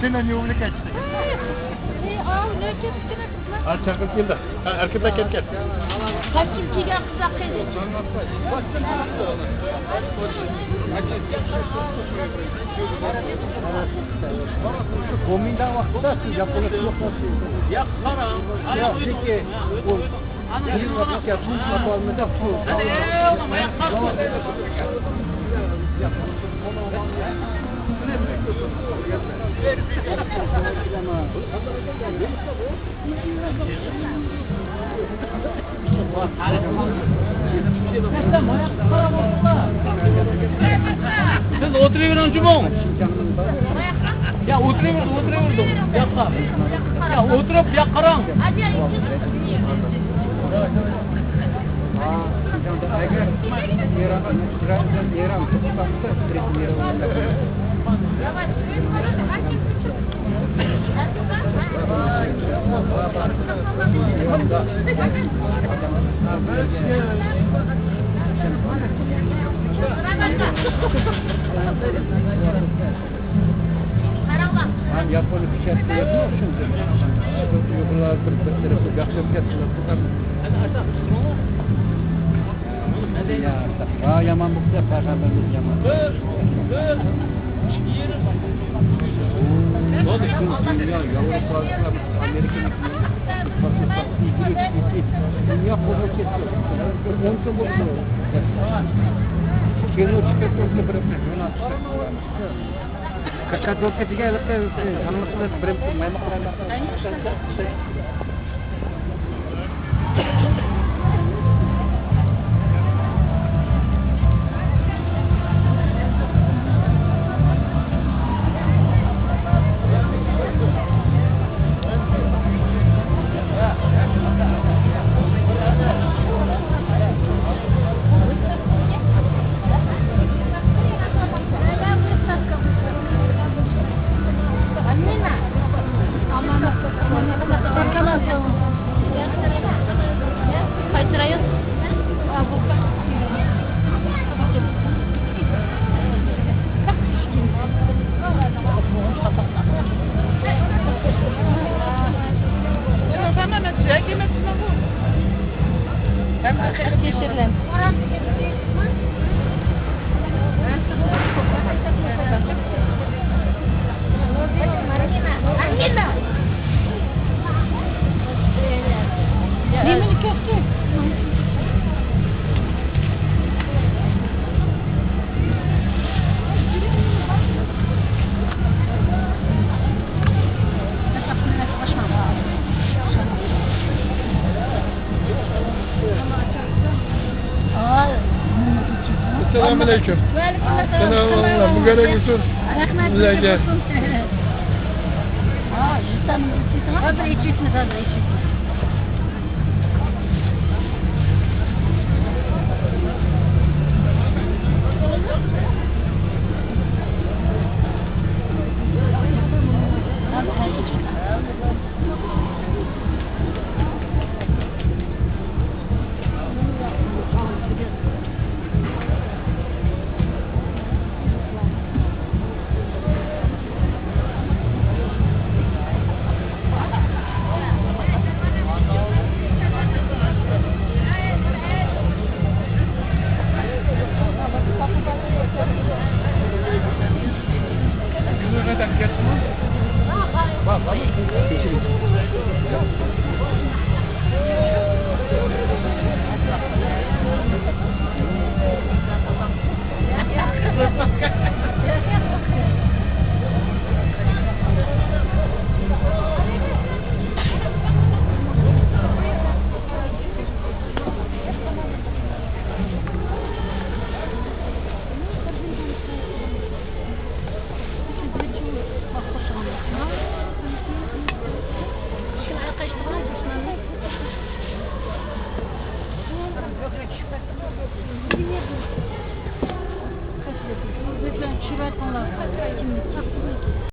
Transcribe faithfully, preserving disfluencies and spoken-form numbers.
Sen ne oldu kaçtı? Ha, çakıl geldi. Ha, erkekler gel, gel. Kaçım ki gel kızak gelin. Komindağ vaqtida siz Yaponiya yo'q. Yo'q, qara. Yo'q, chunki u Ana, siz o'tiravering, jumong. Ya, o'tiraverdi, o'tiraverdi. Bu yoqqa. Ya, o'tirib, bu yoqqa qarang. Hem Yaponiya bir şart yapmıyor şimdi. Uygurlar bir, bir tarafı yaklaşıp yaptılar. Ya, ha, yaman bu kadar peygamberimiz yaman. Bütün dünya, Avrupa, Amerika, dünya kolu ketti. On sene oldu. Kino çıkartmasını bırakın. Как только тебе это, э, там, например, прям, прям, прям. Assalamu alaikum. Selam, Allah mübarek olsun. Rahmet olsun. Ha, bir içiyorsunuz, ha, bir içiyorsunuz.